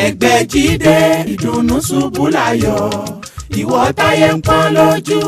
Ẹgbẹ́jídé ìdùnnú ṣubú láyọ̀, ìwọ táyé ń pọ́n lójú,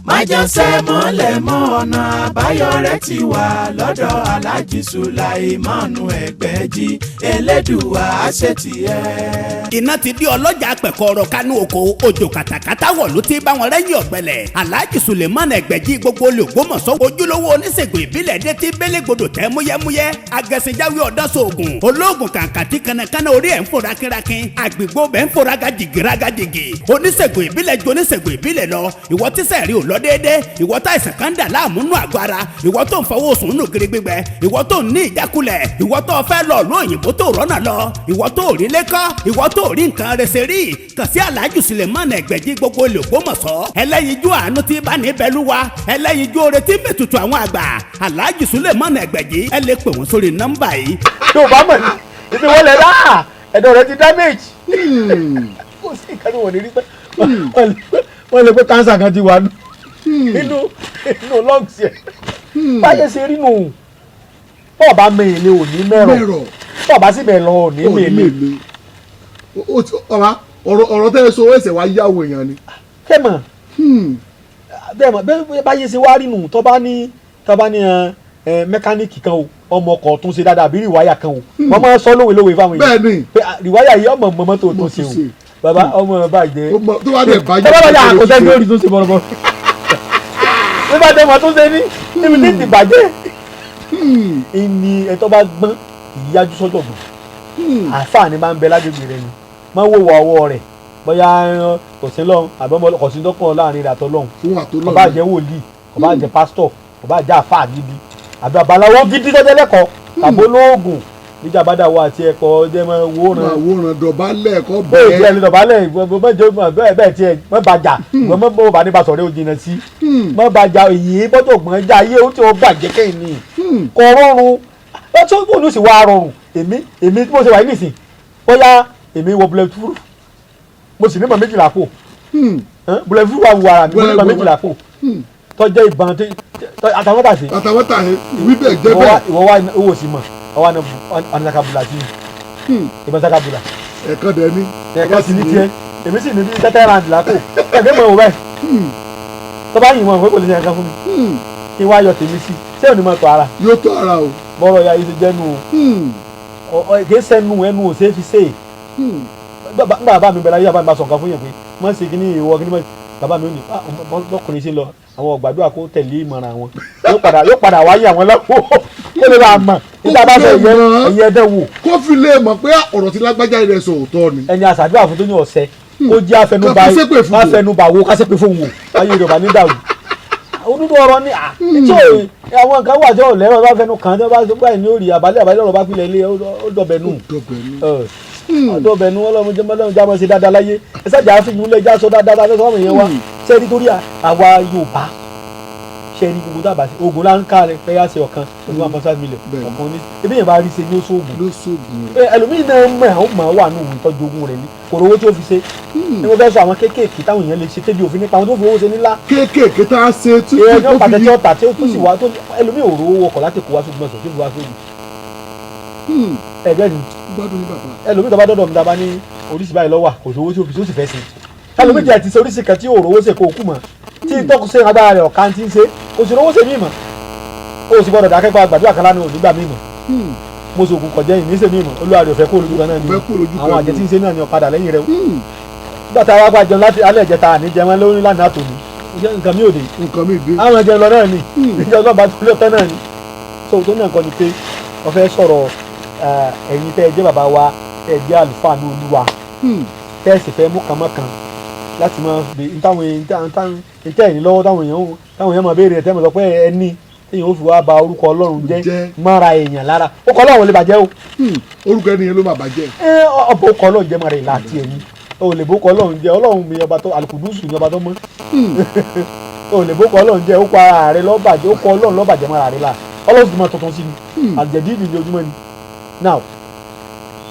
májànsẹ́ mọ́lẹ̀ mọ́, ọ̀nà àbáyọ rẹ̀ ti wà lọ́dọ̀ Aláàjì Sùláìmánu Ẹgbẹ́jí, Elédùwà àṣetìẹ́. Iná ti di ọlọ́jà pẹ̀kọ́rọ̀ kánú oko, òjò kàtàkàtà wọ̀ ló ti bá wọn rẹ́yìn ọ̀gbẹ́lẹ̀. Alhaji Suleiman Ẹgbẹ̀jì gbogbo olùgbòmọ̀sọ́, ojúlówó oníṣègùn ìbílẹ̀ dé tí bélégbodò tẹ́ múyẹ́múyẹ́, agẹ̀sìnjáwé ọ̀dọ́sọ̀ọ̀gùn olóògùn kàǹkàtì, kànnàkànnà orí ẹ̀ ń fò rákínrákín, àgbègbè bẹ́ẹ̀ ń fò rágàjìgì rágàjìgì. Oníṣègùn ìbílẹ̀ ju oníṣègùn ìbílẹ̀ lọ. Ìwọ tíṣẹ̀ rí ò lọ déédé, ìwọ tá ìsàn kan dà láàmú nù àgọ́ ara, ìwọ tó ń fọwọ́ sùn nù gírí gbígbẹ, ìwọ tó ń ní ìjákulẹ̀, ìwọ tó fẹ́ lọ ló òyìnbó tó rọ́nà lọ, ìwọ tó rí lẹ́kọ́, ìwọ tó rí nǹkan rẹsẹ̀ rí, kàn sí Alhaji Suleiman Ẹgbẹ̀jì gbogbo olùgbòmọ̀sọ́, ẹlẹ́yinjú àánú tí bá ní bẹ́lúwa, ẹlẹ́yinjú oore tí mẹ́tutù àwọn àgbà. Alhaji Suleiman Ẹgbẹ̀jì, ẹ lè pè wọ́n sórí nọ́mbà yìí. Tó bá mọ̀ ní ibi wọlé rà, ẹ̀dọ̀ rẹ ti damage, kò sí nǹkan tí wọ́n lè rí pé wọ́n lè pé cancer kan ti wà nínú lungs yẹn. Báyẹn ṣe rí nù, bọ́ọ̀ bá mẹ́ẹ̀lẹ́ ò ní mẹ́rọ̀, bọ́ọ̀ bá sì bẹ̀ lọ ò ní mẹ́ẹ̀lẹ́. Ọ̀rọ̀ ọ̀rọ̀ tẹ́ ẹ sọ ẹsẹ̀ wá yáwó èèyàn ni. Tẹ́mọ̀ tẹ́mọ̀ bẹ́ẹ̀ báyé ṣe wá rí nù, tọ́ bá ní mẹkáníìkì kan o, ọmọ ọkọ̀ tún ṣe dáadáa, àbí rìwáyà kan o, wọ́n máa ń sọ lówe lówe fáwọn èèyàn pé rìwáyà yìí ọmọ mọ́mọ́ tó tún ṣe o, bàbá ọmọ bàjẹ́. Tó bá dẹ̀ bàjẹ́. Tó bá bàjẹ́, àkọsẹ́ ní orí tún ṣe bọ̀rọ̀bọ̀rọ̀ nígbà tẹ́ mọ̀ tún ṣe ní níbi tí ti bàjẹ́. Ìní ẹ̀ tó bá gbọ́n ìyájú sọ́jọ́ gbọ̀n, àáfàá ni máa ń bẹ lágbègbè rẹ ni, máa ń wò wọ ọwọ́ rẹ̀ bóyá kò sí lọ́hùn àbí ọmọ kò sí dọ́kàn láàrin rẹ̀ àtọ́lọ́hùn. Kò bá jẹ́ wòlíì, kò bá jẹ́ pásítọ̀, kò bá jẹ́ àáfàá gidi àbí babaláwo gidi tọ́jẹ́ lẹ́kọ̀ọ́ tàbí olóògùn, níjà bá dàwọ́ àti ẹ̀kọ́ jẹ́ mọ́ wòran. Máa wòran, dọ̀bálẹ̀ kọ́. Bẹ́ẹ̀ bẹ́ẹ̀. Tiẹ̀ lè dọ̀bálẹ̀ bẹ́ẹ̀ bẹ́ẹ̀ tiẹ̀ mọ́ bàjá, mọ́ bọ́ bá ní bá sọ̀rọ̀ ó jìnnà sí mọ́ bàjá èyí bọ́tò gbọ́n já ayé ó tí ó bàjẹ́ kẹ́yìn ni kò rọrùn ó tó kò ní sì wá rọrùn. Èmi tí mo ṣe wà ní ìsìn, bóyá èmi wọ bullet proof, mo sì nímọ̀ 12 kò bullet proof wà wù ara mi, mo nímọ̀ 12 kò tọ́jẹ́ ìbọn àtàwọn tàṣe. Àtàwọn tàṣe, wí bẹ́ẹ̀ jẹ́ bẹ́ẹ̀. Ìwọ wá owó sí mọ̀ ọwọ́ ọ̀nà sakabula sí ìbọn sakabula. Ẹ̀kan dẹ̀ ni. Ẹ̀kan sì ní tiẹ̀, èmi sì ní bí tẹ́tẹ́ rand lápò ẹ̀gbẹ́ mọ̀ wò báyìí, tó bá yìn mọ̀ pé kò lè ṣe nǹkan fún mi, kí wá yọ tèmi sí, ṣé ò ní mọ̀ tó ara? Yóò tó ara o. Bọ́rọ̀ ya yìí ti jẹ́nu o, kì í sẹ́nu ẹnu ò ṣeé fi ṣe é. Nígbà bàbá mi bẹ̀rẹ̀ ayé, bàbá mi bá sọ nǹkan fún yẹn pé mọ̀ ṣe kíní ìwọ kíní mọ̀, bàbá mi ò ní lọ́kùnrin ṣe lọ àwọn ọ̀gbàdúrà kó tẹ̀lé ìmọ̀ràn àwọn, yóò padà wáyé àwọn lọ́pọ̀ kó lè bá a mọ̀ níta bá fẹ́ yẹ ẹ̀yẹ ẹ̀dẹ̀ wò. Kó fi lè mọ̀ pé ọ̀rọ̀ tí lágbájá rẹ̀ sọ òótọ́ ni. Ẹni àṣàdúrà fún tó ní ọ̀sẹ̀ kó jẹ́ àfẹnubà wo kásẹ̀pẹ̀ fún wò ayé Yorùbá ní dàrú òdúdú ọ̀rọ̀ ni à tí àwọn nǹkan wà tí ò lẹ́rọ̀ bá fẹnu kàn án tí wọ́n bá sọ báyìí ní òrì àbálẹ̀ àbálẹ̀ ọ̀rọ̀ bá pilẹ̀ ilé ó dọ̀bẹ̀ nù, dọ̀bẹ̀ nù. Ọlọ́run jẹ́ mọ́lọ́run já mọ́ ṣe dáadáa láyé, ẹ sájà fìyún lẹ̀ já sọ dáadáa tá a fẹ́ sọ fáwọn èèyàn wa. Ṣé nítorí àwa Yorùbá ṣe ní gbogbo dábàá sí oògùn láǹkà rẹ fẹ́ yá ṣe ọ̀kan ní 1.5 million ọ̀kan ní ebi yẹn bá rí ṣe ní ó sóògùn. Ẹlòmíì náà mọ̀ ọ́ mọ̀ wà nù ìtọ́jú ogun rẹ̀ ní kò rówó tí ó fi ṣe ní mo fẹ́ sọ àwọn kéékèèké táwọn èèyàn lè ṣe tẹ́bi òfin nípa àwọn tó fi owó ṣe nílá. Kéékèèké tá a ṣe tí kò tó fi yí. Tí ó tà tí ó sì wá tó ẹlòmíì ò rówó wọkọ̀ láti kó wá sógun ọ̀sán tí ó fi wá sógun. Ẹgbẹ́ ni ẹlòmíì tó bá dọ́dọ̀ mi tá a bá ní oríṣi báyìí lọ́wọ́ kò sówó tí ó fi tó sì fẹ́ sí, ẹlòmíì jẹ́ ti ṣe oríṣi kan tí ò rówó ṣe kó kú mọ́ tí tọ́kù ṣe agbára rẹ̀ ọ̀kan tí ń ṣe kò sì rówó ṣe mí mọ́, ó sì gbọ́dọ̀ dákẹ́ pa gbàdúrà kan lánàá ònígbà mí mọ́, mo sọ ògùn kọjá yìí ní sèmi mọ́, olúwa rẹ̀ ò fẹ́ kó olójú kan náà ni àwọn àjẹ tí ń ṣe náà ni ọ̀padà lẹ́yìn rẹ̀. Nígbà tá a wá pa jẹun láti alẹ́ ìjẹta àní jẹun lórí lánàá tòní, nǹkan mi ò dé, àwọn jẹun lọ náà ni ìjọ ọlọ́ba tó lọ́tọ́ náà ni tó tó náà kọ́ ni pé wọ́n fẹ́ sọ̀rọ̀. Ẹ̀yin tẹ́ ẹ jẹ́ bàbá wa, tẹ́ ẹ jẹ́ àlùfáà ní olúwa, tẹ́ ẹ sì fẹ́ mú kànmọ́kàn láti máa bè táwọn ìtẹ́ ẹ̀yìn lọ́wọ́ táwọn èèyàn máa béèrè ẹ̀ tẹ́ mọ̀ sọ pé ẹni téèyàn ó fi wá ba orúkọ Ọlọ́run jẹ́ mọ́ra èèyàn lára, orúkọ Ọlọ́run lè bàjẹ́ o. Orúkọ ẹni yẹn ló máa bàjẹ́. Ẹ ọba orúkọ Ọlọ́run jẹ́ mọ́ra ìlà àti ẹ̀yìn o lè bókọ Ọlọ́run jẹ́. Ọlọ́run mi ọba tó alùkùdùsù ni ọba tó mọ́, o lè bókọ Ọlọ́run jẹ́, orúkọ ara rẹ ló bàjẹ́, orúkọ Ọlọ́run ló bàjẹ́ mọ́ra rẹ la. Ọlọ́run sì máa tuntun sí ni àjẹ̀dí ìdí ojúmọ́ ni now.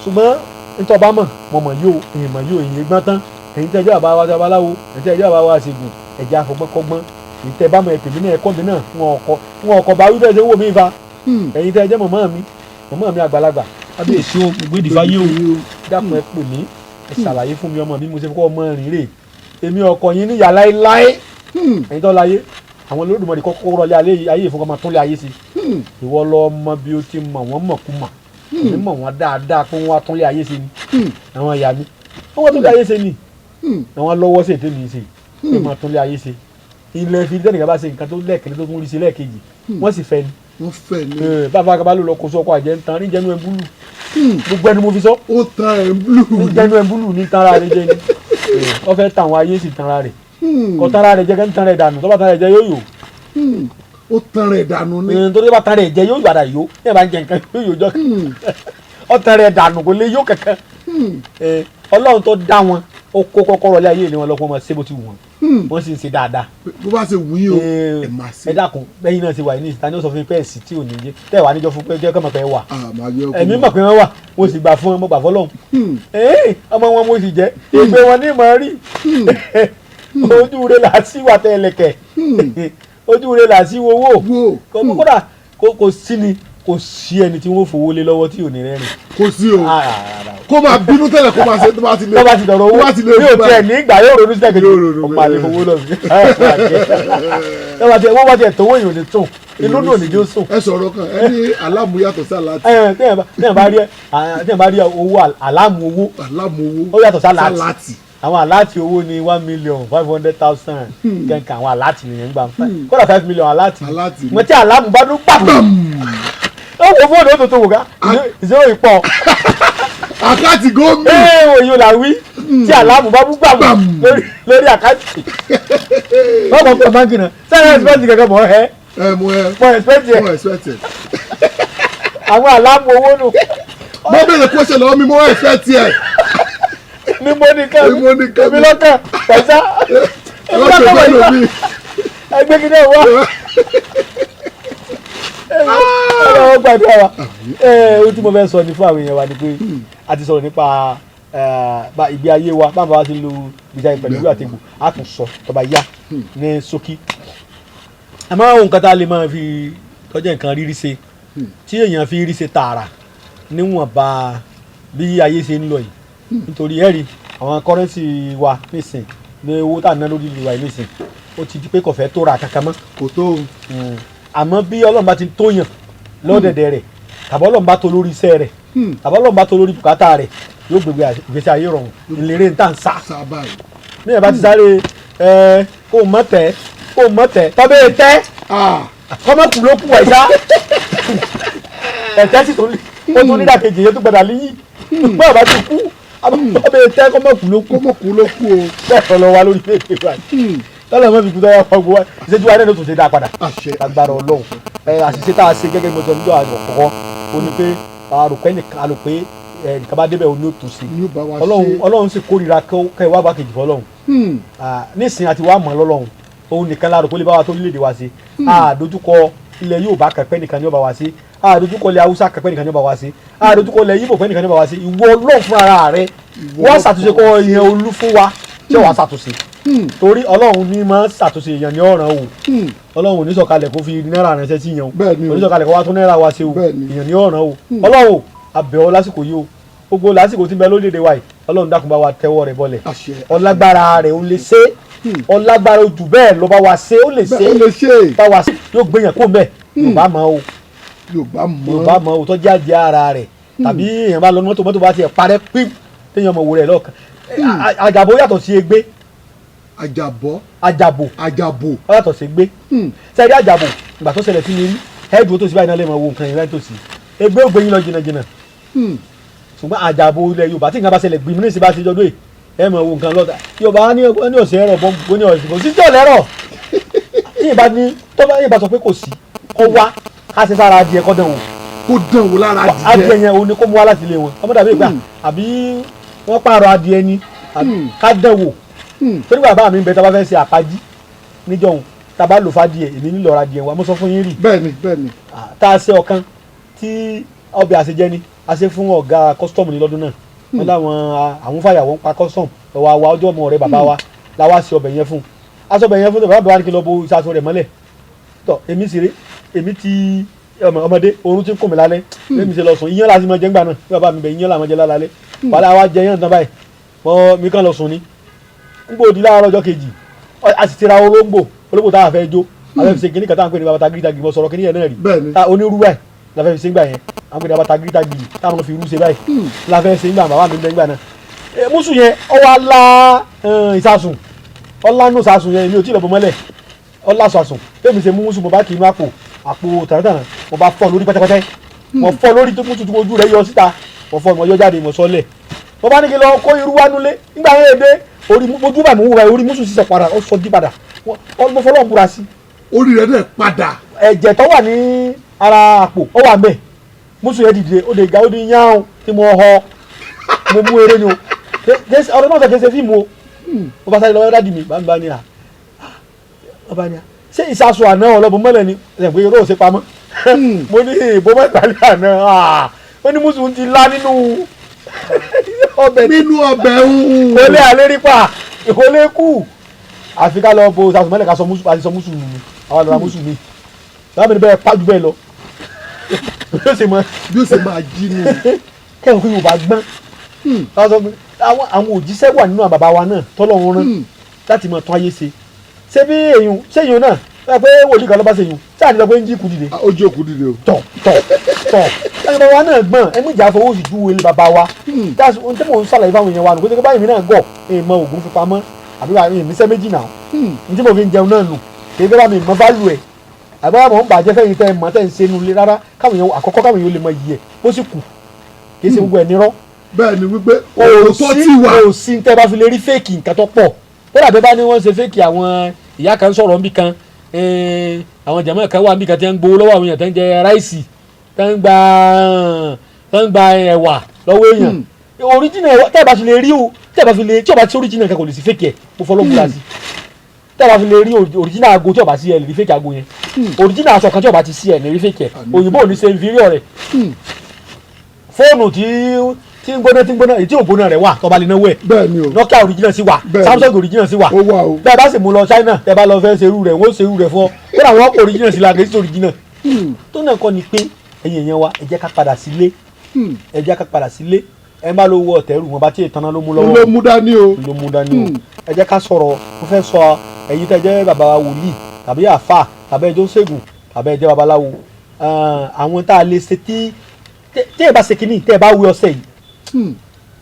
Ṣùgbọ́n nítorí ọba mọ̀ mọ̀ mọ̀ yóò èèyàn mọ̀ yóò èèyàn gbọ́n tán. Ẹ̀yin tẹ́ ẹjọ́ àbá wa babaláwo, ẹ̀yin tẹ́ ẹjọ́ àbá wa ṣègùn, ẹ̀jẹ̀ àfọgbọ́nkọ́gbọ́n, ẹ̀yin tẹ́ bá mọ̀ ẹ̀pẹ̀ mi náà, ẹ̀kọ́ mi náà wọn ọkọ̀ bá wí bẹ́ẹ̀ ṣe wò mí fa. Ẹ̀yin tẹ́ ẹjẹ́ mọ̀mọ́ mi, mọ̀mọ́ mi àgbàlagbà, Kábíyèsí o, gbogbo ìdìfáyé o, dákun ẹ pè mí, ẹ ṣàlàyé fún mi ọmọ mi, mo ṣe kọ́ ọmọ rìn rè èmi ọkọ yín níyà láéláé. Ẹ̀yin tó láyé àwọn Olódùmarè kọ́kọ́ rọlé ayé ìfowópamọ́ máa tún lé ayé sí. Ìwọ lọ mọ bí o ti mọ̀ wọ́n mọ̀ kú mọ̀, èmi mọ̀ wọ́n dáadáa pé wọ́n á tún lé ayé sí ni. Àwọn ìyá mi wọ́n wá tún lé ayé sí ni, àwọn lọ́wọ́ sí ètè mi sí pé máa tún lé ayé sí. Ilẹ̀ fi tẹ́nìkan bá ṣe nǹkan tó lẹ́ẹ̀kejì tó tún rí sí lẹ́ẹ̀kejì, wọ́n sì fẹ́ ni. Wọ́n fẹ́ ni. Bàbá kan bá lò lọ kó sọ́kọ àjẹ́ ń tan ní jẹ́nu ẹ̀ búlù, gbogbo ẹnu mo fi sọ. Ó tan ẹ̀ búlù. Ní jẹ́nu ẹ̀ búlù ní tanra rẹ̀ jẹ́ ni wọ́n fẹ́ tan àwọn ayé sì tanra rẹ̀ kò tanra rẹ̀ jẹ́ kẹ́ ń tan rẹ̀ dànù, tó bá tan rẹ̀ jẹ́ yóò yò. Ó tan rẹ̀ dànù ni. Torí bá tan rẹ̀ jẹ́ yóò yàrá yó, ní ẹ̀ bá ń jẹ nǹkan yóò yò jọ, ó tan rẹ̀ dànù kò lè yó kankan. Ọlọ́run tó dá wọn ó kó kọ́kọ́rọ́ lé ayé ni wọn lọ́pọ̀ mọ́ ṣé bó ti wù wọ́n, wọ́n sì ń ṣe dáadáa. Bó bá ṣe wù yín o, ẹ máa ṣe. Ẹ dákun, bẹ́yìn náà ṣe wà ní ìsìta ní ó sọ fún mi pé ẹ̀sìn tí ò ní jẹ́ tẹ́ wà níjọ́ fún pé jẹ́ kọ́mọ̀ pé wà. Ẹ̀mí mọ̀ pé wọ́n wà, mo sì gbà fún wọn, mo gbà fọlọ́hún. Ọmọ wọn mo sì jẹ́ ìgbé wọn ní ìmọ̀ rí. Ojú rẹ̀ là sí wà tẹ́lẹ̀kẹ̀, ojú rẹ̀ là sí owó. Kódà kò sí ni, kò sí ẹni tí wọ́n fowó lé lọ́wọ́ tí ò ní rẹ́rìn. Kò sí o, kó máa bínú tẹ́lẹ̀, kó máa ṣe tó bá ti lè. Tó bá ti dọ̀rọ̀ owó bí o tiẹ̀ ní ìgbà yóò ronú sílẹ̀ kejì ọmọ àlè fowó lọ sí. Wọ́n bá tiẹ̀ tówó èèyàn ò ní tún inú dùn ní jó sùn. Ẹ sọ̀rọ̀ kan, ẹ ní aláàmú yàtọ̀ sí aláàtì. Téèyàn bá rí owó aláàmú owó. Aláàmú owó. Ó yàtọ̀ sí aláàtì. Àwọn aláàtì owó ní 1,500,000 kẹ̀kẹ́, àwọn aláàtì nìyẹn ń gbà kódà 5 million aláàtì. Mo ti aláàmú bá dún pàmò ó wò fóònù ó tuntun wò ká ìṣòro ìpọ̀. Àkáǹtì gómìnà. Ee òyìn là wí tí àlámù bá bú gbàmù lórí àkáǹtì. Wọ́n kàn pọ̀ báńkì náà sẹ́yìn ẹ̀sìpẹ́ǹtì kankan mọ̀ ẹ́. Ẹ mọ ẹ. Mọ ẹ̀sìpẹ́ǹtì ẹ̀. Mọ ẹ̀sìpẹ́ǹtì ẹ̀. Àwọn àlámù owó nù. Mo bèrè kó ṣe lọ́wọ́ mi, mọ ẹ̀sìpẹ́ǹtì ẹ̀. Mi mo ní kẹ́ mi lọ́kàn pẹ̀sá. Èmi lọ́kàn pẹ̀sá. Ẹgbẹ́ kí náà wá. Ọlọ́wọ́ gbàdúrà wa. Ohun tí mo fẹ́ sọ ni fún àwọn èèyàn wa ni pé a ti sọ̀rọ̀ nípa ìgbé ayé wa, báwo bá ti lo ìgbésí ayé pẹ̀lú àtẹ̀gbò, a tún sọ tó bá yá ní ṣókí. Àmọ́ ohun kan tá a lè máa fi tọ́jú nǹkan rírí ṣe tí èèyàn fi rí ṣe tààrà níwọ̀nba bí ayé ṣe ń lọ yìí, nítorí ẹ̀rí àwọn kọ́rẹ́nsì wa nísìn ní owó tá à ń ná lórí ìlú wa nísìn ó ti di pé kò fẹ́ tó ra kankan mọ́. Kò tó. Àmọ́ bí Ọlọ́run bá ti tó yàn lọ́dẹ̀dẹ̀ rẹ̀, tàbí Ọlọ́run bá tó lórí iṣẹ́ rẹ̀, tàbí Ọlọ́run bá tó lórí bùkátà rẹ̀, yóò gbégbé ìgbésí ayé rọrùn ìlérè ń tà ń sá. Ní ẹ̀ bá ti sáré kó mọ̀ tẹ́ kó mọ̀ tẹ́ tọ́bẹ̀ tẹ́ kọ́mọ̀kù ló kù ẹ̀ sá ẹ̀tẹ́ sì tó ó tún nídàkejì yẹn tó gbọdọ̀ léyìn bọ́ọ̀ bá ti kú tọ́bẹ̀ tẹ́ kọ́mọ̀kù ló kù. Kọ́mọ̀kù ló kù o. Bẹ́ẹ̀ kọ́ lọ wa lórí ilé ìwé wa tọ́lá mọ́ fi kú tọ́wọ́ ọgbọ́n wa ìṣẹ́jú wa náà ló tún ṣe dá padà agbára Ọlọ́run. Àṣìṣe tá a ṣe gẹ́gẹ́ bí mo sọ níjọ́ àkọ́kọ́ ó ní pé àròpé nìkan nìkan bá débẹ̀ òní ò tún sí Ọlọ́run sì kórìíra kẹ́ wá bá kejì fọlọ́run nísìnyí àti wàá mọ̀ lọ́lọ́run òun nìkan láàrò kó lè bá wa tó orílẹ̀-èdè wa ṣe. Àdójúkọ ilẹ̀ Yorùbá kẹpẹ́ nìkan ní ó bá wa ṣe, àdójúkọ ilẹ̀ Haúsá kẹpẹ́ nìkan ní ó bá wa ṣe, àdójúkọ ilẹ̀ Yíbò pẹ́ nìkan ní ó bá wa ṣe. Ìwọ Ọlọ́run fúnra rẹ wọ́n ṣàtúnṣe kọ́ ìyẹn olú fún wa tí wàá ṣàtúnṣe, torí Ọlọ́run ní máa ṣàtúnṣe èèyàn ní ọ̀ràn o. Ọlọ́run ò ní sọ̀kalẹ̀ kó fi náírà ránṣẹ́ sí yẹn o, kò ní sọ̀kalẹ̀ kó wá tún náírà wa ṣe o, èèyàn ní ọ̀ràn o. Ọlọ́run a bẹ̀ ọ́ lásìkò yìí o, gbogbo lásìkò tí ń bẹ lórílẹ̀‐èdè wa yìí, Ọlọ́run dákun bá wa tẹ́wọ́ rẹ̀ bọlẹ̀. Ọlágbára rẹ̀ ó lè ṣe, ọlágbára ojú bẹ́ẹ̀ ló bá wa ṣe, ó lè ṣe bá wa ṣe, yóò gbéyàn kó mẹ́. Yorùbá mọ̀ o, Yorùbá mọ̀ o, tọ́jú àjẹ́ ara rẹ̀ tàbí èèyàn bá lọ mọ́tò mọ́tò bá tiẹ̀ parẹ́ pín téèyàn mọ̀ wò rẹ̀ lọ́ọ̀kan. Àjàbọ̀ yàtọ̀ sí egbé. Àjàbọ̀. Àjàbọ̀. Àjàbọ̀. Ó yàtọ̀ sí egbé. Sẹ́ẹ̀rí àjàbọ̀ ìgbà tó ṣẹlẹ̀ sí mi rí, ẹ̀ẹ́dùn tó sì báyìí náà lè mọ̀ wo nǹkan yẹn láì tòsí. Egbé ò gbé yín lọ jìnnàjìnnà. Ṣùgbọ́n àjàbọ̀ ilẹ̀ Yorùbá tí nǹkan bá ṣẹlẹ̀ gbìmí ní ìsìn bá ṣe jọdún yìí, ẹ mọ̀ wo nǹkan lọ́ta. Yorùbá ní ọ̀sẹ̀ ẹ̀rọ bọ́ǹbù ní ọ̀sẹ̀ kò sí tí ò lẹ́rọ̀. Tí ìbá ní tó bá yìnbá sọ pé kò sí, kó wá ká ṣe sára adìẹ kọ́ dán wò. Kó dán wò lára adìẹ. Adìẹ yẹn òun ni kó mú wá láti ilé wọn. Ọmọ dàbí ìgbà àbí wọ́n pààrọ̀ adìẹ ni ká dán wò. Torí bàbá mi ń bẹ tá a bá fẹ́ ṣe àpájí níjọ́hun tá a bá lò fádìẹ èmi nílò ọ̀rọ̀ adìẹ wa, mo sọ fún yín rí. Bẹ́ẹ̀ni bẹ́ẹ̀ni. Tá a ṣe ọ̀kan tí ọbẹ̀ àṣejẹ ni a ṣe fún ọ̀gá kọ́sítọ́ọ̀mù ní lọ́dún náà. Wọ́n láwọn àwọn fàyàwọ́ ń pa kọ́sítọ́ọ̀mù lọ́wọ́ wa ọjọ́ ọmọ rẹ̀ bàbá wa la wá ṣe ọbẹ̀ yẹn fún. A ṣe ọbẹ̀ yẹn fún bàbá wa ní kí lọ bo ìṣàṣọ rẹ̀ mọ́lẹ̀. Tọ́ èmi sì rè èmi ti Ọmọdé oorun ti ń kùn mí lálẹ́, lẹ́mi ṣe lọ sùn. Iyán láti máa jẹ ńgbà náà bí bàbá mi bẹ, iyán làwọn jẹ lálẹ́. Wàhálà wa jẹ yán tán báyìí, mọ mi kàn lọ sùn ni. N kò di láàárọ̀ ọjọ́ kejì, a sì ti ra olóńgbò, olóńgbò tá a fẹ́ jó, a fẹ́ fi ṣe kíní kan tá à ń pè ní bàbá tagiri. Mo sọ̀rọ̀ kíní yẹn náà rí. Bẹ́ẹ̀ni. Ta onírú báyìí la fẹ́ fi ṣe ń gbà yẹn, à ń pè ní bàbá tagiri, táwọn fi irú ṣe báyìí la fẹ́ ṣe ń gbà. Bàbá mi ń bẹ ń gbà náà. Mùsùn yẹn ọwọ́ alá ìsasùn, ọlá nù sasùn yẹn, èmi ò tí ì lọ bọ́ mọ́lẹ̀, ọlá sasùn. Bẹ́ẹ̀ mi ṣe mú mùsùn, mo bá kì í inú àpò, àpò tàràtàrà, mo bá fọ́ lórí pátápátá. Mo fọ́ lórí tó mú tuntun, ojú rẹ̀ yọ síta. Mo fọ́, mo yọ jáde, mo sọ́lẹ̀. Mo bá ní kí n lọ kó irú wá nulẹ̀. Nígbà yẹn dé orí mojú bá mi wúra, orí mùsùn sísọ padà, ó sọ dí padà. Mo fọlọ́ búra sí. Orí rẹ̀ dẹ̀ padà. Ẹ̀jẹ̀ tó wà ní ara àpò ó wà ńbẹ̀. Mùsùn yẹn dìde, ó lè ga, ó di yáhùn tí mo họ, mo mú eré ni o. Ọ̀rọ̀ náà sọ kì í ṣe fíìmù o. Mo bá sáré lọ́wọ́ dádì mi, bá ń bá ní à, ọba ní à, ṣé ìsasùn àná ọlọ́bùn mọ́lẹ̀ ni ẹ̀ pé yóò ṣe pamọ́? Mo ní ìbò mẹ́tàlẹ́ àná, ó ní mùsùn ti lá nínú ọbẹ̀. Nínú ọbẹ̀ ń. Kò lè àlérí pa, kò lè kú, àfi ká lọ bo ìsasùn mọ́lẹ̀, ká sọ mùsùn, àti sọ mùsùn nù, àwọn àlọ́ mùsùn mi báwo ni bẹ́ẹ̀ pàjù bẹ́ẹ̀ lọ yóò ṣe mọ́. Bí ó ṣe máa jí nù. Kẹ́hìn kí Yorùbá gbọ́n. Àwọn òjíṣẹ́ wà nínú àwọn bàbá wa náà tọ́lọ́run rán láti mọ̀ tún ayé ṣe. Ṣé bí èyàn ṣé èyàn náà ẹ pé wòlíì kan ló bá ṣe èyàn sáà ní lọ pé ń jí kú dìde. Ó jí òkú dìde o. Tọ̀ tọ̀ tọ̀, ẹni bàbá wa náà gbọ́n, ẹ mú ìjà fowó sì ju ilé bàbá wa. That's ohun tí mò ń ṣàlàyé fáwọn èèyàn wa nù. Kó tó kó báyìí mi náà gọ̀, èèmọ ògùn fi pamọ́ àbí wà èèmí sẹ́ méjì náà ní tí mo fi ń jẹun náà nù. Kì í fẹ́ bá mi mọ válù ẹ̀ àbí wà mọ̀ ń bàjẹ́ fẹ́yìn tẹ́ ẹ mọ̀ tẹ́ ń ṣe nulẹ̀ rárá. Káwọn èèyàn àkọ́kọ́, káwọn èèyàn lè mọ iyì ẹ̀, ó sì kù kì í ṣe gbogbo ẹ̀ nírọ́. Bẹ́ẹ̀ ni wípé òótọ́ ti wà. Kò sí tẹ́ bá fi lè rí fake nǹkan tó pọ̀. Kódà bẹ́ẹ̀ bá ní wọ́n ṣe fake, àwọn ìyá kan sọ̀rọ̀ níbì kan, àwọn jàmọ́ kan wà níbì kan tí wọ́n ń gbowó lọ́wọ́ àwọn èèyàn, tó ń jẹ rice, tó ń gba ẹ̀wà lọ́wọ́ èèyàn. Original ẹ̀wà tẹ́ bá fi lè rí o, tẹ́ bá fi lè tí o bá ti original kan, kò lè sí fake ẹ̀. Mo fọlọ́ múra sí, tẹ́ bá fi lè rí original aago, tí o bá sí, ẹ̀ lè rí fake aago yẹn. Original aṣọ kan, tí o bá ti sí, ẹ̀ lè rí fake ẹ̀. Òyìnbó ò ní ṣe inferior rẹ̀. Fóònù tí ń gbóná, tí ń gbóná, èyí tí ò gbóná rẹ̀ wà tó bá lè náwó ẹ̀. Bẹ́ẹ̀ ni o. Nokia original sì wà. Bẹ́ẹ̀ni. Samsung original sì wà. Ó wà o. Bẹ́ẹ̀ bá sì mú lọ China, tẹ́ bá lọ fẹ́ ṣerú rẹ̀, wọ́n ṣerú rẹ̀ fún ọ. Kódà wọ́n kò original sí la, kì í ṣe original. Tó náà kọ́ ni pé ẹ̀yin èèyàn wa, ẹ jẹ́ ká padà sílé, ẹ jẹ́ ká padà sílé. Ẹ má ló wọ ọ̀tẹ̀rù wọn bá tí ìtanná ló mú lọ́wọ́. Ló mú dání o. Ló mú dání o. Ẹ jẹ́ ká sọ̀rọ̀. Mo fẹ́ sọ, ẹ̀yin tẹ́ jẹ́ bàbá wa wòlíì tàbí àfà tàbí ẹjọ́ ṣègùn tàbí ẹjẹ́ babaláwo, àwọn tá a lè ṣe tí ẹ bá ṣe kínní, tẹ́ ẹ bá wí ọṣẹ yìí,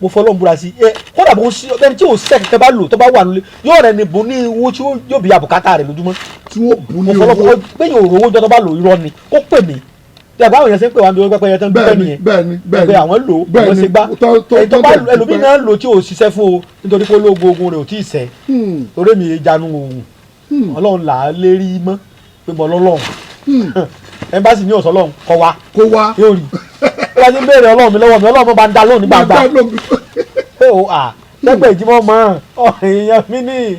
mo fọlọ́ ń búra sí ẹ, kódà bó sí ẹni tí ò sẹ́ kẹ́kẹ́ bá lò, tó bá wà nílé, yóò rẹ ni bùn ní owó tí yóò bí àbùkátà rẹ̀ lójúmọ́. Tí wọ́n bù Mo ní fọlọ́ owó. Pé yóò rówó jọ tó bá lò. Irọ́ ni kó pè mí. Tí a bá àwọn èèyàn ṣe ń pè wá bí wọ́n pẹ́pẹ́ yẹn tán dúpẹ́ nìyẹn. Bẹ́ẹ̀ni. Pé àwọn lò ó, àwọn ṣe gbá ẹni tó bá Tọ́ ẹlòmíì náà lò tí ò ṣiṣẹ́ fún o, nítorí pé ológun ogun rẹ̀ ò tí ì sẹ́. Torí mi ìjánu òun, Ọlọ́run là á lérí mọ́ pé mo lọ́lọ́run. Ẹ̀ńbáṣì ní ọ̀sán Ọlọ́run kọ wa. Kó wá. Yóò rí bí wọ́n ti ń béèrè Ọlọ́run mi lọ́wọ́ mi, Ọlọ́run bá ń dá lóhùn ní gbangba pé o à lẹ́gbẹ̀ẹ́ ìjímọ̀ mọ́ èèyàn mi ní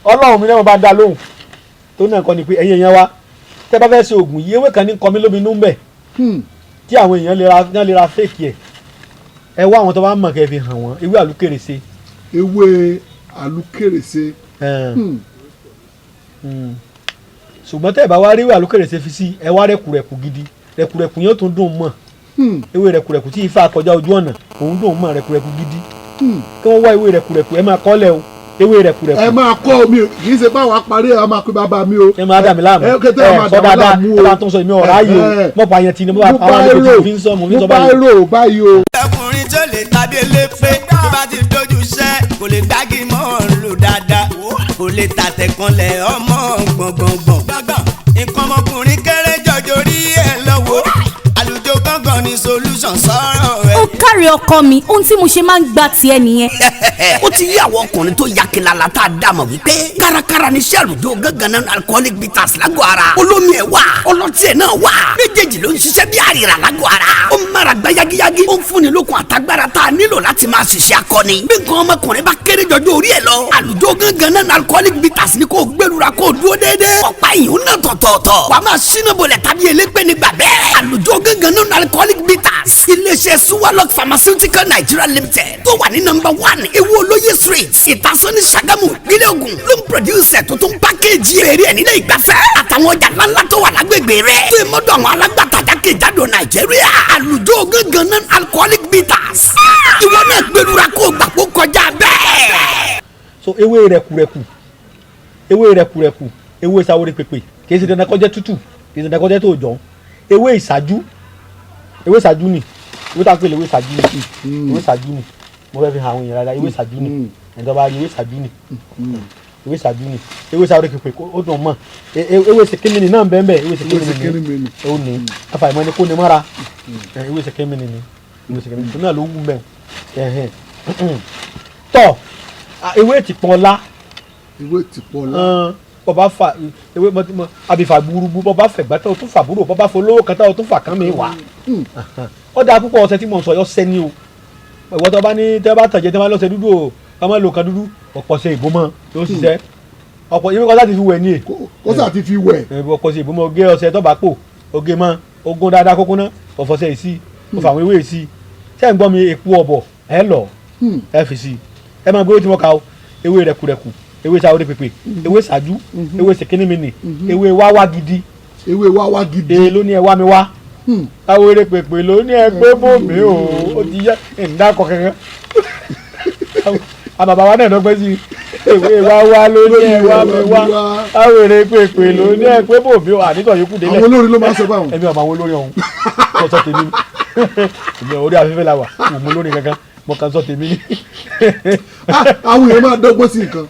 Ọlọ́run mi náà bá ń dá lóhùn. Tó náà kọ́ ni pé ẹ̀yin èèyàn wa, tẹ́ bá fẹ́ ṣe oògùn yìí, ewé kan ní kọmí lómi inú ń bẹ̀ tí àwọn èèyàn lè ra, náà lè ra fake ẹ̀. Ẹ wá àwọn tó bá mọ̀ kẹ́ fi hàn wọ́n, ewé àlùkèrèsé. Ewé àlùkèrèsé. Ṣùgbọ́n tẹ́ ẹ bá wá rí ewé àlùkèrèsé fi sí, ẹ wá rẹ̀kùrẹ̀kù gidi. Rẹ̀kùrẹ̀kù yẹn tún dùn mọ́. Ewé rẹ̀kùrẹ̀kù tí ifá kọjá ojú ọ̀nà, òun dùn mọ́. Rẹ̀kùrẹ̀kù gidi, kí wọ́n wá ewé rẹ̀kùrẹ̀kù. Ẹ máa kọ́lẹ̀ o, ewé rẹ̀kùrẹ̀kù. Ẹ máa kọ́ mi, kì í ṣe báwa parí ẹ máa pe bàbá mi o. Ẹ máa dà mí láàmú. Ẹ kété ẹ máa ẹ sọ dà mí dáadáa láàmú o. Ẹ máa tún sọ, èmi ọ̀rá yìí o. Mọ̀ pa yẹn ti ni mo bá Mo pa wọn lójú bá fi ń sọ, mo fi ń sọ mo báyìí. rò báyìí o. Ọkùnrin tó lè tàbí elépè, tó bá ti dojú iṣẹ́, kò lè gbági mọ́ lò dáadáa, kò lè tàtẹ̀ kanlẹ̀ ọmọ gbọ̀ngbọ̀ngbọ̀n. Nǹkan ọmọkùnrin kéré jọjọ rí ẹ lọ́wọ́. Àlùjọ gángan ni solution sọ̀rọ̀ ẹ. Ó káre ọkọ mi, ohun tí mo ṣe máa ń gba tiẹ̀ nìyẹn. Ó ti yí àwọn ọkùnrin tó ya kilala tá a dá mọ̀ wípé kárakára ní iṣẹ́ àlùjọ gángan náà, alcoholic bitters lágọ̀ ara. Olómi ẹ̀ wà, ọlọ́tí ẹ̀ náà wà, méjèèjì ló ń ṣiṣẹ́ bí àrìrà lágọ̀ ara. Ó ń mára gbá yagiyagi, ó ń fúnni lókun àtagbára tá a nílò láti máa ṣiṣẹ́ akọni. Bí nǹkan ọmọkùnrin bá kéré jọjọ orí ẹ̀ lọ, àlùjọ gángan náà alcoholic bitters ni kò gbẹlura kó dúró déédéé. Ọ̀pá ìyún náà tọ̀tọ̀ọ̀tọ̀, wàá máa ṣínà bolẹ̀ tàbí elépè nígbà bẹ́ẹ̀. Àlùjọ gángan náà alcoholic bitters, iléeṣẹ́ Suwalok Pharmaceutical Nigeria Limited tó wà ní number 1 Ewu Olóye Street, Ìtasọ́ní, Ṣàgámù, ìpínlẹ̀ Ògùn ló ń produce ẹ̀ tó tún package èrè ẹ̀ nílé ìgbafẹ́ àtàwọn ọjà ńláńlá tó wà lágbègbè rẹ̀, tó ìmọ̀dọ̀ àwọn alágbàtà. Jákèjádò Nàìjíríà. Àlùjọ gángan non alcoholic bitters. Ìwọ náà gbẹlura kó o gbà kó kọjá bẹ́ẹ̀. So ewé rẹ̀kùrẹ̀kù, ewé rẹ̀kùrẹ̀kù, ewé sáwórí pèpè, kì í ṣe dandan kó jẹ́ tútù, kì í ṣe dandan kó jẹ́ tó jọ. Ewé ìṣáájú, ewé ìṣáájú ni ewé tá a pè lè ewé ìṣáájú ni, ewé ìṣáájú ni mo fẹ́ fi hàn àwọn èèyàn dáadáa. Ewé ìṣáájú ni ẹni tó bá rí ewé ìṣáájú ni, ewé ìṣáájú ni, ewé sáwórí pèpè, ó dùn mọ́. Ewé sèkémìnì náà bẹ́ẹ̀ bẹ́ẹ̀, ewé sèkémìnì ni ó ní afàìmọ́ ni kò ní mọ́ra. Ewé sèkémìnì ni, ewé sèkémìnì tó náà ló wù mẹ́ tọ́. Ewé tìpọ́nlá, ewé tìpọ́nlá, bọba fa ewé abifa gburugburu, bọba fẹ̀gbá tó tún fàbúrò, bọba folówó kan tó tún fà kán mi wá. Ó dáa púpọ̀. Ọṣẹ tí mo sọ yọ sẹ́ni o. Ìwọ tó bá ní tẹ́ bá tàjẹ́ tẹ́ bá lọ́sẹ̀ dúdú o, ká má lo kan dúdú, ọ̀pọ̀ ṣe ìbomọ́ yóò ṣiṣẹ́. Ọ̀pọ̀ ìwé kan láti fi wẹ̀ ni è. Kó sà ti fi wẹ̀. Ọ̀pọ̀ ṣe ìbomọ́, oge ọṣẹ tó bá pò oge mọ́ ogun dáadáa kókó ná, ọ̀fọ̀ṣẹ yìí sí, ó fà àwọn ewé yìí sí. Ṣé ń gbọ́ mi? Epo ọ̀bọ̀ ẹ lọ, ẹ fi sí, ẹ máa gbé owó tí mo kà o. Ewé rẹ̀kùrẹ̀kù, ewé sáwórí pèpè, ewé ṣáájú, ewé sèkénímìnì, ewé wáwá gidi. Ewé wáwá gidi. Ee, ló ní ẹ wá mi wá. Sáwórí pèpè ló ní ẹ gbé bò mí o. Ó ti yẹ ìdákọ kankan. Àbàbà wa náà dọ́gbẹ́ sí ewé wáwá ló ní ẹ wá mi wá, sáwórí pèpè ló ní ẹ gbé bò mí o. Ànítọ̀ yòókù délẹ̀. Àwọn olórin ló máa ń sọ báwọn. Ẹ̀mí ọmọ àwọn olórin ọ̀hún kò sọ tèmi. Èmi orí afẹ́fẹ́ la wà, kò mú olórin kankan, mo kàn sọ tèmi ní. Àwọn èèyàn máa dọ́gbọ́n sí nǹkan.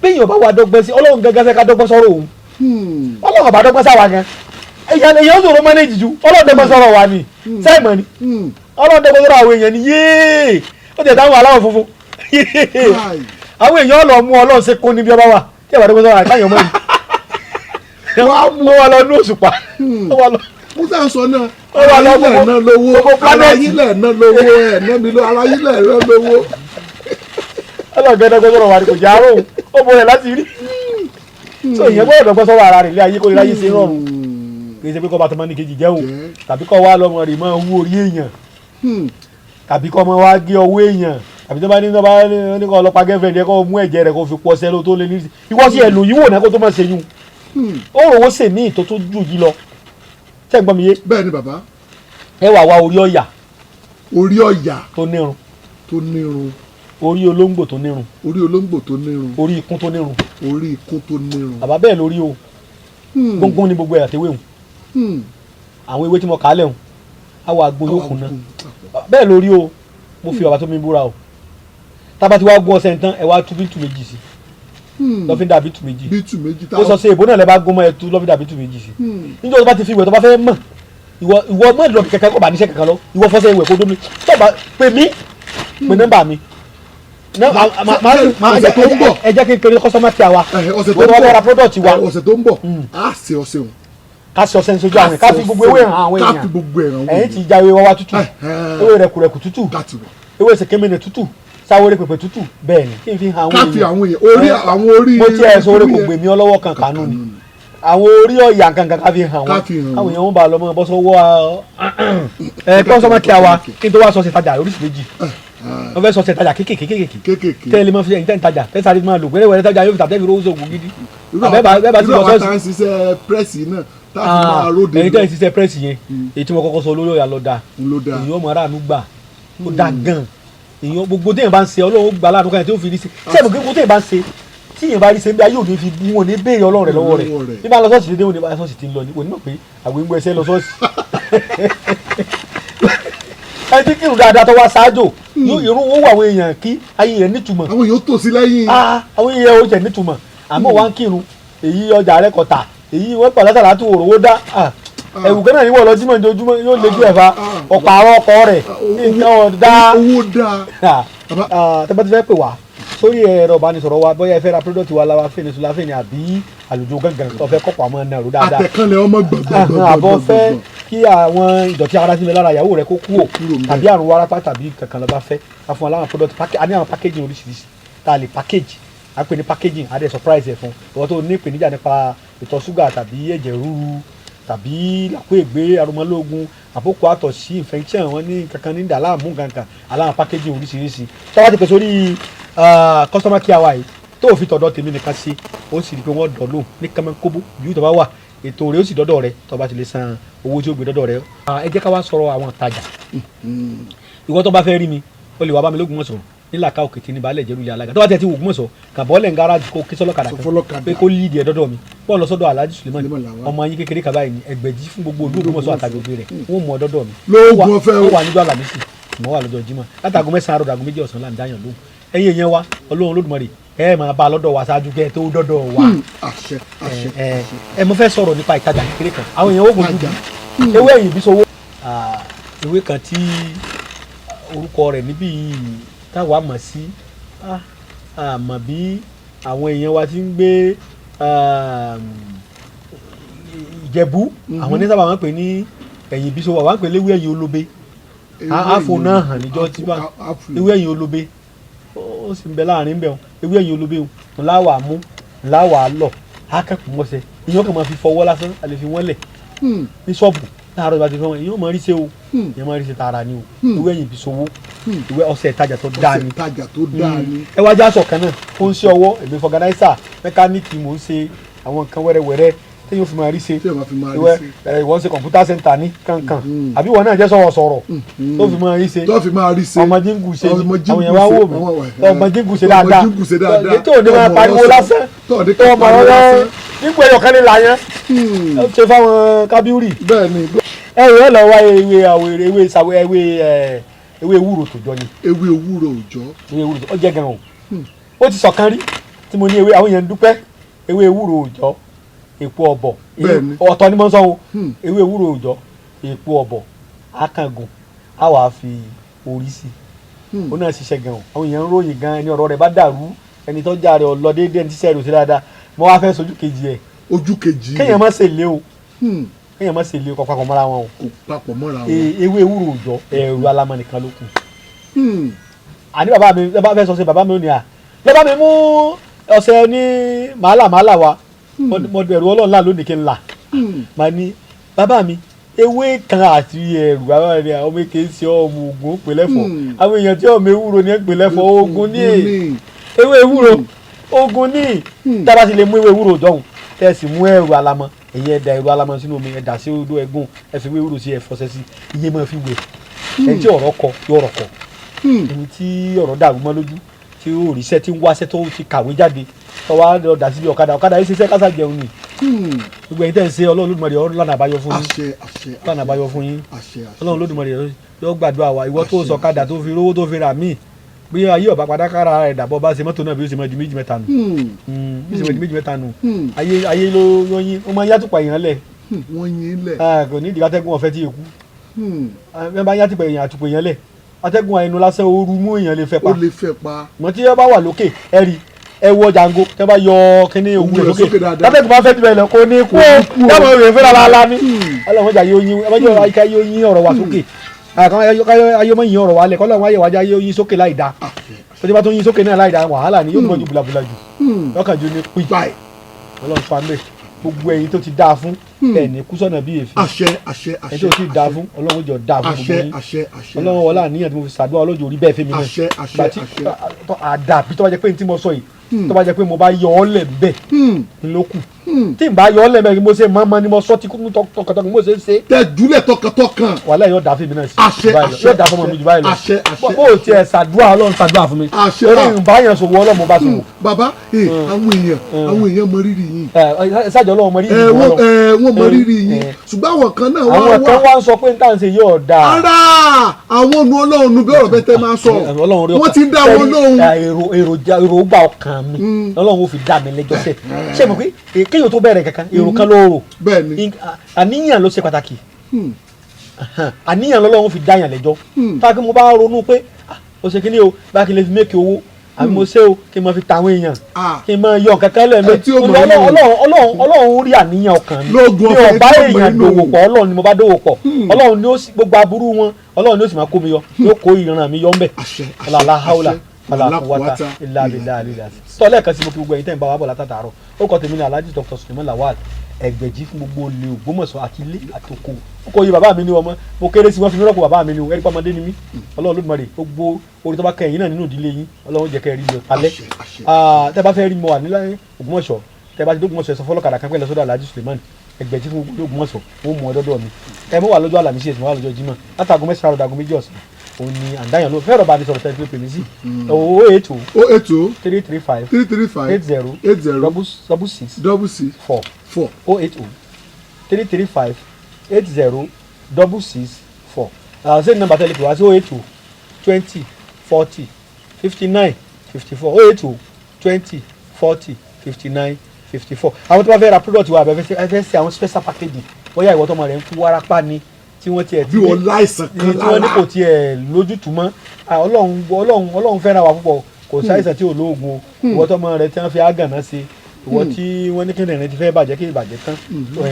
Bí èèyàn bá wà dọ́gbọ́n sí Ọlọ́run gángan, fẹ́ ká dọ́gbọ́n sọ̀rọ̀ òun. Ọlọ́run bá dọ́gbọ́n sáwa gan, èèyàn èèyàn sọ̀rọ̀ mọ́nẹ́jì ju. Ọlọ́run dọ́gbọ́n sọ̀rọ̀ wa ni sẹ́ẹ̀mọ̀ ni. Ọlọ́run dọ́gbọ́n sọ̀rọ̀ àwọn èèyàn ni yéé. Ó tẹ̀ táwọn aláwọ̀ funfun, àwọn èèyàn lọ mú Ọlọ́run ṣe kún níbi ọba wa tí ẹ̀ bá dọ́gbọ́n sọ̀rọ̀ àtàyàn mọ́ ni wọ́n wá lọ ní òṣùpá. Musa sọ náà, ara yín lẹ̀ ná lówó, ara yín lẹ̀ ná lówó, ẹ̀ ná mi ló, ara yín lẹ̀ ná lówó. Ọlọ́gẹ́dẹ́ gbọ́dọ̀ wà ní kò já rò ó bọ̀rẹ̀ láti rí. So ìyẹn gbọ́dọ̀ dọ́gbọ́n sọ́wọ́ ara rẹ̀ ilé ayé kó lè láyé ṣe rọrùn. Kì í ṣe pé kọ́ bá tọmọ ní kejì jẹ́ o, tàbí kọ́ wá lọ́mọ rè máa wú orí èèyàn, tàbí kọ́ ọmọ wa gé ọwọ́ èèyàn, tàbí tó bá ní tó bá ní kọ́ ọlọ́pàá gẹ́fẹ̀ẹ́ rẹ̀ kọ́ mú ẹ̀jẹ̀ rẹ̀ kó fi pọ̀ sẹ́lẹ̀ tó lé ní ìwọ́ sí ẹ̀ lò yíwò náà kó tó máa ṣe yún. Ó rò ó sèmí tó tó jù yí lọ. Ṣé ń gbọ́ mi yé? Bẹ́ẹ̀ ni bàbá. Ẹ wà wá orí ọ̀yà. Orí ọ̀yà. Tó nírun. Tó nírun. Orí olóńgbò tó nírun. Orí olóńgbò tó nírun. Orí ikún tó nírun. Orí ikún tó nírun. Bàbá, bẹ́ẹ̀ lórí o. Gbóngbóng ni gbogbo ẹ̀ àtẹwé hùn. Àwọn ewé tí mo kà á lẹ̀ hùn àwọn àgbo yóò kùn náà. Bẹ́ẹ̀ lórí o, mo fi bàbá tó mi búra o. Tábà tí wàá gún ọṣẹ tán, ẹ wá tú bítù méjì sí, lọ́fíńdà bítù méjì. Bítù méjì. Ó sọ sí èbó náà lẹ bá gún mọ́ ẹ, tú lọ́fíńdà bítù méjì sí. Níjọ́ tó bá ti fi ìwẹ̀, tó bá fẹ́ mọ̀, ìwọ ìwọ mọ̀ lọ kẹ̀kẹ́ kó bá níṣẹ́ kankan lọ, ìwọ fọṣẹ ìwẹ̀ kó dómi. Tó bá pè mí, pè nọ́mbà mi. Ọ̀sẹ̀ tó ń bọ̀. Ẹ jẹ́ kí n kiri customer care wa. Ọ̀sẹ̀ tó ń wọ́n bọ̀ ra product wa. Ọ̀sẹ̀ tó ń bọ̀, á ṣe ọ̀sẹ̀ òun. Ká ṣe ọṣẹ níṣojú àwọn èèyàn, ká fi gbogbo ewé hàn àwọn Ká èèyàn. fi gbogbo ẹ̀ hàn àwọn. Ẹ̀yìn ti já ewé wáwá tútù, ewé rẹ̀kùrẹ̀kù tútù, ewé sèkémìnì tútù, sáwórí pèpè tútù. Bẹ́ẹ̀ ni kí n fi hàn àwọn Ká fi àwọn èèyàn orí àwọn orí. Mo ti ẹ̀ sọ orí kò gbèmí ọlọ́wọ́ kan kànú ni àwọn orí ọ̀yà kankan, ká fi hàn Ká wọ́n. fi hàn. Káwọn èèyàn wọn bá lọ mọ́ bọ́ sọ́wọ́ ẹ customer care wa. Kí n tó wá sọ ṣe tajà oríṣi méjì, wọ́n fẹ́ sọ ṣe tajà kéékèèké kéékèèké tẹ́lẹ̀ mọ́ fi ẹ̀yìn tẹ́ ń tajà tẹ́ sáré máa lò wẹ́rẹ́wẹ́rẹ́ tajà yóò fi tàbí rówó sóògùn gidi. Irú àwọn tá à ń ṣiṣẹ́ press náà, tá a fi máa róde. Ẹ̀yin tẹ́ ń ṣiṣẹ́ press yẹn, èyí tí mo kọ́kọ́ sọ lórí ọ̀yà lọ dáa. Èyí ọmọ aráàlú gbà ó dáa gan. Èyàn gbogbo téèyàn bá ń ṣe, Ọlọ́run ó gbà láàánú kan tí ó fi rí ṣe. Sẹ́yìn gbogbo téèyàn bá ń ṣe, tí èèyàn bá rí ṣe ń bí ayé òní fi bú wọn ní béèrè Ọlọ́run rẹ̀ lọ́wọ́ rẹ̀. Bí bá lọ ṣọ́ọ̀ṣì dédé, òní bá ṣọ́ọ̀ṣì ti ń lọ ní onímọ̀ pé àwọn ìgbọ́ ẹsẹ̀ lọ ṣọ́ọ̀ṣì. Ẹni tí kírun dáadáa tó wá ṣáájò, irú owó àwọn èèyàn kí ayé rẹ̀ nítumọ̀. Àwọn èèyàn tò sí lẹ́yìn. Àwọn èèyàn ó jẹ́ nítumọ̀. Àmọ́ wá ń kírun, èyí ọjà rẹ̀ kọ̀tà, èyí wọ́n pàdé sàlátù òrówó dá ẹ̀wù kan náà ní wọ́n lọ jímọ̀ ojoojúmọ́, yóò lé díẹ̀ fa ọ̀pọ̀ àwọn ọkọ rẹ̀ nǹkan ọ̀dá. Owó dáa. Tẹ́ bá ti fẹ́ pè wá sórí ẹ̀rọ ìbánisọ̀rọ̀ wa, bóyá ẹ fẹ́ ra product wa láwa fẹ́ ní sùláfẹ́ ní àbí àlùjọ gángan tó fẹ́ kọ́pọ̀ àmọ́ náà ró dáadáa. Àtẹ̀kànlẹ̀ ọmọ gbọ̀ngbọ̀ngbọ̀ngbọ̀ngbọ̀n. Àbọ̀ fẹ́ kí àwọn ìdọ̀tí ara sílẹ̀ lára ìyàwó rẹ̀ kó kúrò, tàbí àrùn wárápá tàbí kankan lọ́ba fẹ́ ká fún wa láwọn product, a ní àwọn packaging oríṣiríṣi tá a lè package, a pè ní packaging, a dẹ̀ surprise ẹ̀ fún ìwọ tó ní ìpèníjà nípa ìtọ̀ ṣúgà tàbí ẹ̀jẹ̀ ríru tàbí làkúègbé, arúmọlógún, àbókù àtọ̀sí, infection, wọn ní kankan ní dàlámù kankan, aláwọn packaging oríṣiríṣi. Tó bá ti pè sórí customer care wa yìí, tó o fi tọ̀dọ̀ tèmi nìkan ṣe, ó sì rí i pé wọ́n dọ̀ lóhùn ní kánmọ́kóbó yìí tó bá wà. Ètò rẹ̀ ó sì dọ́dọ̀ rẹ̀ tó bá ti lè san owó tí ó gbé dọ́dọ̀ rẹ̀. Ẹ jẹ́ ká wá sọ̀rọ̀ àwọn ìtajà. Ìwọ tó bá fẹ́ rí mi, o lè wá bá mi l'Ógbómọ̀ṣọ́ nílàkà òkè ní baálẹ̀ jẹ́rú ilé alága. Tó bá tẹ̀ ti wò Ògbómọ̀ṣọ́, kà bọ́ọ̀lẹ̀ ń gáràjì kó kí sọ́lọ́kadà kan pé kó líìdì ẹ̀ dọ́dọ̀ mi, bọ́ọ̀lù sọ́dọ̀ Alhaji Suleiman ọmọ yín kékeré kaba yìí ní ẹgbẹ̀jì fún gbogbo olú Ògbómọ̀ṣọ́ àtàgbègbè rẹ̀, wọ́n mú ọ dọ́dọ̀ mi. Lóògùn ọ̀fẹ́ o. Ó wà níjọ́ Àlàmísì, mọ́ wà lọ́jọ́ Jímọ̀ látago 9 àárọ̀ dàgó 2 ọ̀sán là ń dáyàn lóhùn. Ẹ̀yin èèyàn wa, Ọlọ́run Olódùmarè ẹ máa bá a lọ́dọ̀ wa ṣáájú kẹ́ ẹ tó dọ́dọ̀ wa. Àṣẹ àṣẹ. Ẹ mo fẹ́ sọ̀rọ̀ nípa ìtajà kékeré kan, àwọn èèyàn ó fojú ewé ẹ̀yìn bí sowó. Ewé kan tí orúkọ rẹ̀ níbí táwa mọ̀ sí, àmọ́ bí àwọn èèyàn wa ti ń gbé Ìjẹ̀bú, àwọn ní sábà máa ń pè ní ẹ̀yìn bí sowó, àwọn ń pè léwé ẹ̀yìn olóbe. Àfò náà hàn níjọ́ tí bá ewé ẹ̀yìn olóbe ó sì ń bẹ láàrin bẹ́ẹ̀, ewé ẹ̀yìn olóbe ńlá wà mú, ńlá wà lọ akẹ́kọ̀ọ́ mọ́sẹ̀, ìyẹn kàn máa fi fọwọ́ lásán, a lè fi wọ́n lẹ̀ ní ṣọ́ọ̀bù láàárọ̀ ìbá ti fẹ́ wọn, ìyẹn máa rí ṣe o, ìyẹn máa rí ṣe tààrà ni o. Ewé ẹ̀yìn ìbísowó, ìwé ọṣẹ ìtajà tó dáa ni. Ẹ wá jásọ̀ kan náà ó ń ṣe ọwọ́, èmi fọgànáísà mẹkáníìkì mò ń ṣe àwọn nǹkan wẹ́rẹ́wẹ́rẹ́ téèyàn fi máa rí ṣe. Ìwọ ń ṣe kọ̀ǹpútà sẹ́ńtà ní kankan, àbí ìwọ náà jẹ́ sọ̀rọ̀sọ̀rọ̀ tó fi máa rí ṣe, ọmọ jíǹgù ṣe ni àwọn èèyàn wá wò mí, ọmọ jíǹgù ṣe dáadáa tó ní máa pariwo lásán tó ọmọ rẹ nígbà ẹyọ kan ní làyẹn ó ṣe fáwọn kábíúrì. Ẹ ẹ lọ wá ewé àwèrè, ewé ìsàwé, ewé ewé ewúro tòjọ ni. Ewé ewúro òjọ. Ewé ewúro ó jẹ gan o. Ó ti sọ̀kan rí tí mo ní ewé, àwọn èèyàn ń dúpẹ́ ewé ewúro òjọ, èpo ọ̀bọ̀ ọ̀tọ̀ ni mo ń sọ o. Ewé ewúro òjọ, èpo ọ̀bọ̀ akàngùn, á wàá fi orí sí i, ó náà ṣiṣẹ́ gan o. Àwọn èèyàn ń ròyìn gan, ẹni ọ̀rọ̀ rẹ̀ bá dàrú, ẹni tó jáde ọ̀lọ́ déédéé, ẹni tíṣẹ́ rẹ̀ ò sí dáadáa. Mo wá fẹ́ sojú kejì ẹ̀. Ojú kejì. Kéèyàn má ṣe lé o, kéèyàn má ṣe lé o, kò papọ̀ mọ́ra wọn o. Kò papọ̀ mọ́ra wọn. Ewé ewúro òjọ, ẹ̀rù alamọ nìkan ló kù. Àní bàbá mi bàbá fẹ́ sọ sí bàbá mi ò ní à lọ́ba mi mú ọṣẹ ní màálà màálà wa, mo ẹ̀rù Ọlọ́run là lónìí kí n là màá ní bàbá mi ewé kan àti ẹ̀rù bàbá mi ọmọ èké ń ṣe ọmọ ogun ó pè lẹ́fọ̀ọ́, àwọn èèyàn tí ọmọ ewúro ni ẹ pè lẹ́fọ̀ọ́, ogun ní ewé ewúro ogun ní. Tá a bá ti lè mú ewé ewúro dọ̀hún, tẹ́ ẹ sì mú ẹ̀rù alamọ, ẹ̀yẹ ẹ̀dà ẹ̀rù alamọ sínú omi, ẹ̀dà sí odó ẹ̀gún, ẹ fi ewé ewúro sí, ẹ fọṣẹ sí, iye máa fi wẹ̀. Ẹni tí ọ̀rọ̀ kọ yóò rọ̀ kọ, ẹni tí ọ̀rọ̀ dàrú mọ́ lójú, tí ó ríṣẹ́, tí ń wáṣẹ́, tó ti kàwé jáde, tó wá lọ dà síbi ọ̀kadà, ọ̀kadà yìí ṣiṣẹ́ kásá jẹun ni. Gbogbo ẹ̀yin tẹ́ ń ṣe, Ọlọ́run Olódùmarè ọ̀rọ̀ àbáyọ fún yín, ọ̀nà àbáyọ fún yín. Ọlọ́run Olódùmarè yóò gbàdúrà wa. Ìwọ tó sọ̀kadà tó fi rówó tó fi rà míì, bí ayé ọba padà kára rẹ̀ dàbọ̀ bá ṣe mọ́tò náà bí ó ṣe máa di méjì mẹ́ta nù, bí ó ṣe máa di méjì mẹ́ta nù. Ayé ayé ló yín, ó máa ń yàtùpà èèyàn lẹ̀. Wọ́n yín lẹ̀. Kò ní ìdí atẹ́gùn ọ̀fẹ́ tí èkú bí wọ́n bá yàtùpà èèyàn àtùpà èèyàn lẹ̀, atẹ́gùn ẹnu lásán ooru mú èèyàn lè fẹ́ pa. Ó lè fẹ́ pa. Mọ̀ tí wọ́n bá wà lókè, ẹ rí ẹ wọ jàǹgó tẹ́ bá yọ kíní òwú rẹ̀ sókè, látẹ́gùn bá fẹ́ tibẹ̀ lọ kó ní kú ó dábàá rẹ̀ fẹ́ra la ní. Ọlọ́run jà yóò yín, ayé yín ọ̀rọ̀ wa sókè, ayé mọ̀ yín ọ̀rọ̀ wa lẹ̀, kọ́lọ́run ayé wájú ayé yín sókè láì da. Tó ti bá tó yín sókè náà láì da, wàhálà ni yóò mọ̀ ju bùlàbùlà jù lọ́kàn ju ní pín. Ọlọ́run fún amẹ́ gbogbo ẹ̀yin tó ti dáa fún ẹni kú sọ́nà bí èéfín. Àṣẹ àṣẹ àṣẹ. Ẹni tó ti dáa fún, Ọlọ́run jọ dáa fún gbogbo yín. Àṣẹ àṣẹ. Ọlọ́run wọlé àníyàn tí mo fi ṣàdúrà ọlọ́jọ́ orí bẹ́ẹ̀ fẹ́mi náà. Àṣẹ àṣẹ àṣẹ. Àdàbí tó bá jẹ́ pé ní tí mo sọ yìí, tó bá jẹ́ pé mo bá yọ ọ́ lẹ̀ bẹ́ẹ̀ ló kù, tí n bá yọ ọ́ lẹ̀ bẹ́ẹ̀ mo ṣe mọ́mọ́ ni mo sọ ti kú tọkàntọkàn mo ṣe ń ṣe. Tẹ júlẹ̀ tọkàntọkàn. Wàhálà yóò dà fún mi náà sí. Àṣẹ àṣẹ. Yóò dà fún mi jù báyìí lọ. Àṣẹ àṣẹ. Bó o tiẹ̀ ṣàdúrà, Ọlọ́run ṣàdúrà fún mi. Àṣẹ. Orí ìbáyàn ṣòwò, Ọlọ́run mo bá ṣòwò. Bàbá, àwọn èèyàn àwọn èèyàn mọ rírì yín. Ṣáàjọ Ọlọ́run mọ rírì yín. Wọ́n mọ rírì yín, ṣùgbọ́n àwọn kan náà wá wá. Àwọn kan wá ń sọ pé n tá n ṣe yóò dáa. Ara àwọn ònu Ọlọ́run nu bí ọ̀rọ̀ bẹ́ẹ̀ tẹ́ máa sọ. Wọ́n ti ń dá wọn lóhùn. Èrò gbà ọkàn mi Ọlọ́run ó fi dá mi lẹ́jọ́ sẹ́. Ṣé mo pé kéèyàn tó bẹ̀rẹ̀ kankan èrò kan ló rò. Bẹ́ẹ̀ni. Àníyàn ló ṣe pàtàkì. Àníyàn lọ́lọ́run fi dá yàn lẹ́jọ́. Tá a kí mo bá ronú pé ó ṣe kíní o, bá kí n lè fi méèkì owó, àbí mo ṣe o kí n máa fi ta àwọn èèyàn, kí n máa yọ kankan lẹ́ẹ̀mẹ́. Ọlọ́run rí àníyàn ọkàn mi. Mi ò bá èèyàn dòwò pọ̀, Ọlọ́run ni mo bá dòwò pọ̀. Ọlọ́run ni ó sì gbogbo aburú wọn, Ọlọ́run ni ó sì máa kó mi yọ, yóò kó ìran mi yọ ńbẹ̀. Ọlọ́lá haúlà wàlá kúwàtà ilà abilà alilà. Tọ́lẹ̀ kan sí mo kí gbogbo ẹ̀yin tẹ́ ń bá wa bọ̀ látàtàárọ̀. Ó kọ́ tèmi ní Alhaji Dr. Suleiman Lawal Ẹgbẹ̀jì fún gbogbo olè Ògbómọ̀ṣọ́ àti ilé àtòkò. Ó kọ́ iye bàbá mi ní ọmọ, mo kéré sí wọn fi mí rọ́pò bàbá mi ní o, ẹ̀rí pàmòdé ni mí. Ọlọ́run Olódùmarè gbogbo orí tó bá kẹ́ ẹ̀yin náà nínú ìdílé yín, Ọlọ́run jẹ́ kẹ́ rí mi alẹ́. Tẹ́ bá fẹ́ rí mi wà nílẹ̀ Ògbómọ̀ṣọ́, tẹ́ bá ti dógbómọ̀ṣọ́, ẹ sọ fọlọ́kadà kan pẹ́ lọ sọ́dọ̀ Alhaji Suleiman Ẹgbẹ̀jì fún gbogbo Ògbómọ̀ṣọ́, wọ́n mú ọ dọ́dọ̀ mi. Ẹ mú wà lọ́jọ́ Àlàmísì, èsì mú wà lọ́jọ́ Jímọ̀ látago 9 àárọ̀ dago 2 ọ̀sán. Òun ni àǹdáyàn ló fẹ́ràn bá mi sọ̀rọ̀ tẹ́lẹ̀ pè mí sí 080 080 335 335 80 80 66 66 4 4. 080 335 80 66 4. Same number tẹ́lẹ̀ pè wá sí 080 20 40 59 54, 080 20 40 59 54. Àwọn tó bá fẹ́ ra product wa, àbẹ̀ fẹ́ ṣe àwọn special packaging, bóyá ìwọ tọmọ rẹ̀ ń kú wárápá ni tí wọ́n tiẹ̀ Bí wọ́n láìsàn kan tí wọ́n ní lára. kò tiẹ̀ lójútùú mọ́. Ah, Ọlọ́run, Ọlọ́run, Ọlọ́run fẹ́ràn wa púpọ̀. Kò sáìsàn tí ò lóògùn o. Ìwọ tọmọ rẹ tí wọ́n fi ágànná ṣe, ìwọ tí wọ́n ní kíndìnrín ti fẹ́ bàjẹ́ kí ìbàjẹ́ tán,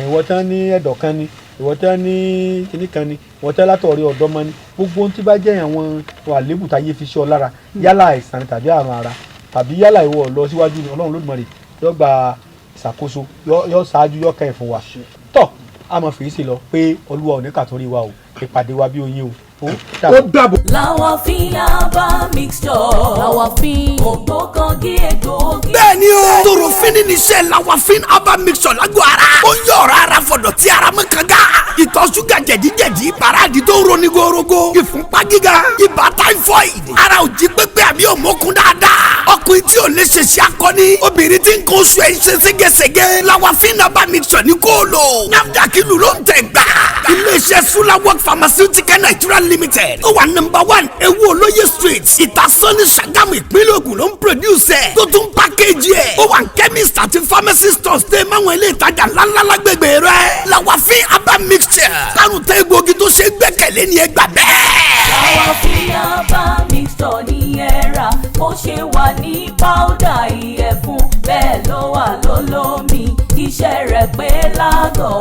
ìwọ tí wọ́n ní ẹ̀dọ̀ kan ni, ìwọ tí wọ́n ní kíní kan ni, ìwọ tí wọ́n látọ̀rí ọ̀dọ́mọ ni, gbogbo ohun tí bá jẹ́ àwọn àléébù táyé fi ṣe ọ lára, yálà àìsàn ni tàbí àrùn ara, tàbí yálà ìwọ lọ síwájú ni, Ọlọ́run Olódùmarè yóò gba ìṣàkóso, yóò ṣáájú, yóò kẹ́yìn fún wa. Tọ́ a máa fèyí sí lọ pé Olúwa ò ní kàtórí wa o. Ìpàdé wa bí oyin o. Ó Ó dàbọ̀. dàbọ̀. Làwàfin herbal mixture. Làwàfin ògbókangí egbòogi. Bẹ́ẹ̀ni o, torofini ni iṣẹ́ Lawafin herbal mixture lágbo ara. Ó ń yọ ọ̀rọ̀ ara fọ̀dọ̀ tí ara mọ́ kanga. Ìtọ̀ ṣúgà, jẹ̀díjẹ̀dí, paráàdì tó ń roni gorogo, ìfúnpá gíga, ibà typhoid, ara ò jí pépé àbí òmókun dáadáa, ọkùnrin tí ò lè ṣe ṣe akọni, obìnrin tí ń kó oṣù ẹ̀ ń ṣe ségesège, Lawafin herbal mixture ní kó o lò. NAFDAC ìlú ló ń tẹ̀ gbà. Iléeṣẹ́ Sulawok Pharmaceutical Nigeria Limited tó wà number 1 Ewu Olóye Street, Ìtasọ́ní, Ṣàgámù, ìpínlẹ̀ Ògùn ló ń produce ẹ̀ tó tún package ẹ̀. Ó wà ní chemist àti pharmacy stores tẹ́ máwọn ilé ìtajà ńláńlá lágbègbè rẹ̀. Lawafin herbal mixture, kárùn tẹ́ egbòogi tó ṣe é gbẹ́kẹ̀lé ni, ẹ gbà bẹ́ẹ̀. Làwàfin herbal mixture ní ẹ rà. Bó ṣe wà ní powder ìyẹ̀fun, bẹ́ẹ̀ ló wà lólómi. Iṣẹ́ rẹ̀ pé lágọ̀ọ́.